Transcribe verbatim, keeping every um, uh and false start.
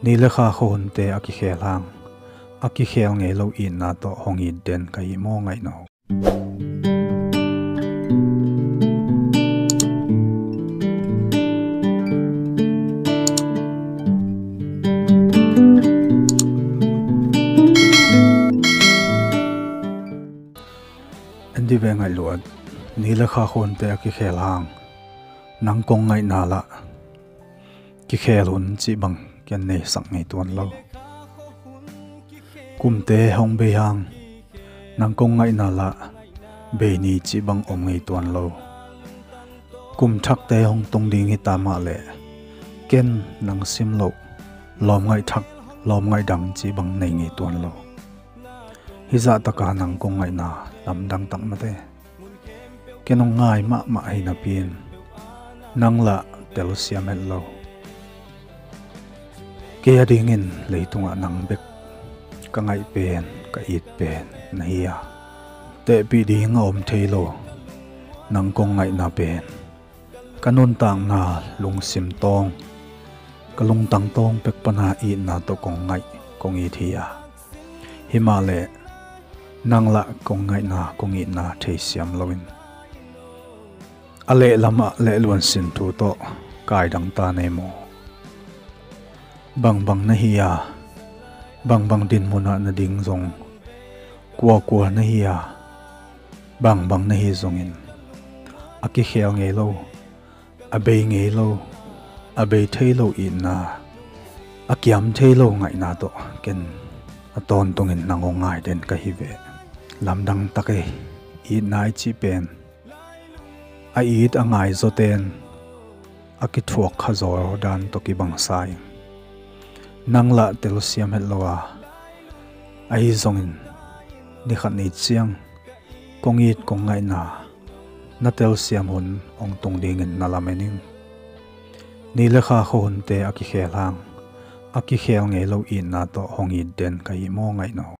Ni le kha khuahunte a kikhel hang, a kikhel ngei lo itna tawh hong it den ka hi maw ngaihno? En dih ve ngaihluat, ni le kha khuahunte a kikhel hang, nang kong ngaihna lah kikhel hun cih bang ken neisak ngei tuan lo. Kumte hong bei hang, nang kong ngaihna lah bei ni cih bang om ngei tuan lo. Kum thakte hong tung ding hi ta mah leh ken nang sim loh lawmngaih thak, lawmngaih dang cih bang nei ngei tuan lo. Hih zahtaka nang kong ngaihna lamdang tak mate. Ken hong ngai mahmah hi napi-in nang lah telsiam het lo. Kei adingin leitungah nang bek ka ngaih pen, ka it pen na hi a, tehpih ding a om thei lo nang kong ngaihna pen ka nuntakna lungsim tawng, ka lungtang tawng pek pana itna tawh kong ngaih, kong it hi a, himahleh nang lah kong ngaihna, kong itna theisiam loin a lehlamah lehluan sin thu tawh kaidang ta nei maw? Bangbang na hi a, bangbang dinmunah na ding zong, kuakua na hi a, bangbang na hi zongin a kikhel ngei lo, a bei ngei lo, a bei thei lo itna, a kiam thei lo ngaihna tawh ken a tawntungin nang hong ngai den ka hi ve. Lamdang tak ei, itna i cih pen a it a ngai zawten a kithuak kha zaw dan tawh kibangsa in nang lah telsiam het lo a, ahi zongin ni khat ni ciang kong it kong ngaihna na telsiam hun hong tung dingin na lamen ing. Ni le kha khuahunte a kikhel hang, a kikhel ngei lo itna tawh hong it den ka hi maw ngaihno?